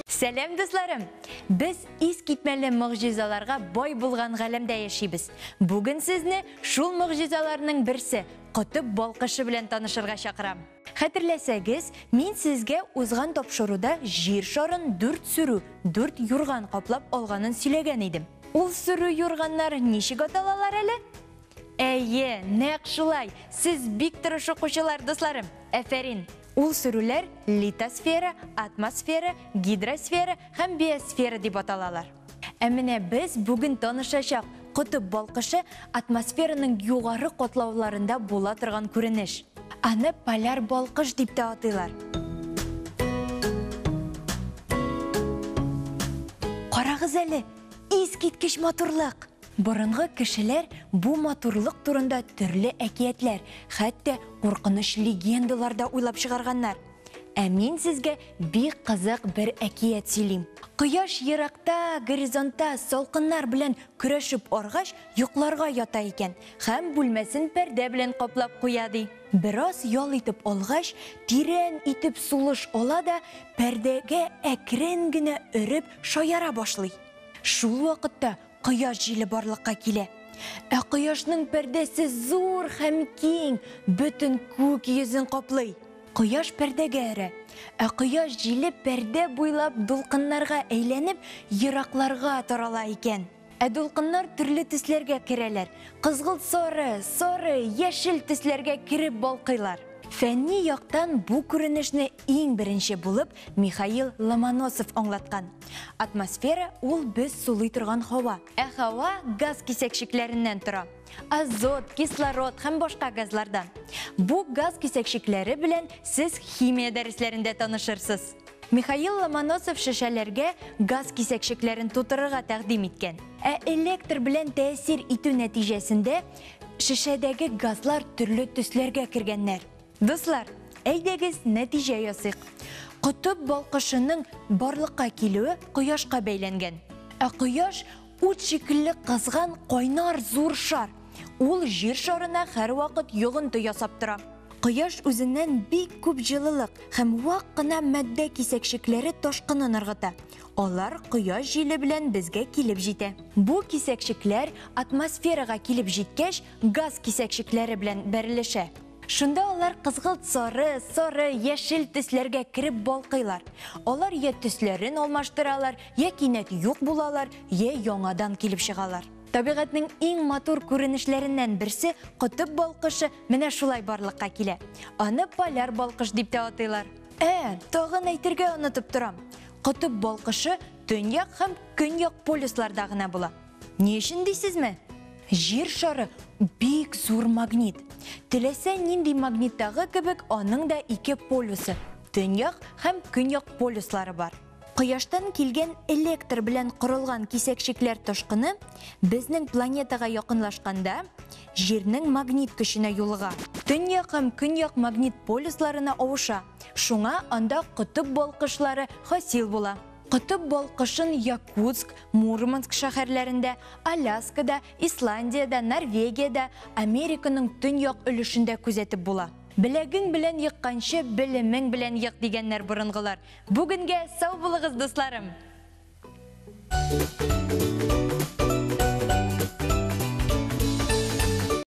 Сәлам, дусларым! Без искитмәле могҗизаларга бай булган галәмдә яшибез. Бүген сезне шул могҗизаларның берсе, котып балкышы белән танышырга чакырам. Хәтерләсәгез, мин сезгә узган тапшыруда Җир шарын дүрт сүрү, дүрт юрган каплап алганын сөйләгән идем. Ул сүрү юрганнар ничек аталалар әле? Әйе, нәкъ шулай! Сез бик тырыш укучылар, дусларым! Әфәрин! Ул сүрүләр литосфера, атмосфера, гидросфера һәм биосфера дип аталалар. Ә менә без бүген танышачак котып балкышы атмосфераның югары катлауларында була торган күренеш. Аны поляр балкыш дип тә атыйлар. Карагыз әле, искиткеч матурлык! Борынгы кешеләр бу матурлык турында төрле әкиятләр, хәтта куркыныч легендалар да уйлап чыгарганнар. Ә мин сезгә бик кызык бер әкият сөйлим. Кояш еракта, горизонтта салкыннар белән көрәшеп аргач, йокларга ята икән һәм бүлмәсен пәрдә белән каплап куя, ди. Бераз ял итеп алгач, тирән итеп сулыш ала да, пәрдәгә әкрен генә өреп шаяра башлый. Шул вакытта кояш җиле барлыкка килә. Ә кояшның пәрдәсе зур һәм киң, бөтен күк йөзен каплый. Кояш пәрдәгә өрә. Ә кояш җиле пәрдә буйлап дулкыннарга әйләнеп, еракларга тарала икән. Ә дулкыннар төрле төсләргә керәләр. Кызгылт сары, сары, яшел төсләргә кереп балкыйлар. Фәнни яктан бу күренешне иң беренче булып Михаил Ломоносов аңлаткан. Атмосфера ул без сулый торган һава. Ә һава газ кисәкчекләреннән тора. Азот, кислород һәм башка газлардан. Бу газ кисәкчекләре белән сез химия дәресләрендә танышырсыз. Михаил Ломоносов шешәләргә газ кисәкчекләрен тутырырга тәкъдим иткән. Ә электр белән тәэсир итү нәтиҗәсендә шешәдәге газлар төрле төсләргә кергәннәр. Дуслар, әйдәгез нәтиҗә ясыйк. Котып балкышының барлыкка килүе кояшка бәйләнгән. Ә кояш ут шикелле кызган кайнар зур шар. Ул җир шарына һәрвакыт йогынты ясап тора. Кояш үзеннән бик күп җылылык һәм вак кына матдә кисәкчекләре ташкынын ыргыта. Алар кояш җиле белән безгә килеп җитә. Бу кисәкчекләр атмосферага килеп җиткәч, газ кисәкчекләре белән бәрелешә. Шунда алар кызгылт сары, сары, яшел төсләргә кереп балкыйлар. Алар я төсләрен алмаштыралар, я кинәт юк булалар, я яңадан килеп чыгалар. Табигатьнең иң матур күренешләреннән берсе котып балкышы менә шулай барлыкка килә. Аны поляр балкыш дип тә атыйлар. Ә, тагын әйтергә онытып торам. Котып балкышы төньяк һәм көньяк полюсларда гына була. Ни өчен дисезме? Җир шары бик зур магнит. Теләсә нинди магниттагы кебек аның да ике полюсы төньяк һәм көньяк полюслары бар. Кояштан килгән электр белән корылган кисәкчекләр ташкыны безнең планетага якынлашканда Җирнең магнит көченә юлыга. Төньяк һәм көньяк магнит полюсларына авыша. Шуңа анда котып балкышлары хасил була. Котып балкышын Якутск, Мурманск шәһәрләрендә, Аляскада, Исландиядә, Норвегиядә, Американың төньяк өлешендә күзәтеп була. Беләгең белән екканчы, белемең белән ек дигәннәр борынгылар. Бүгенгә сау булыгыз, дусларым!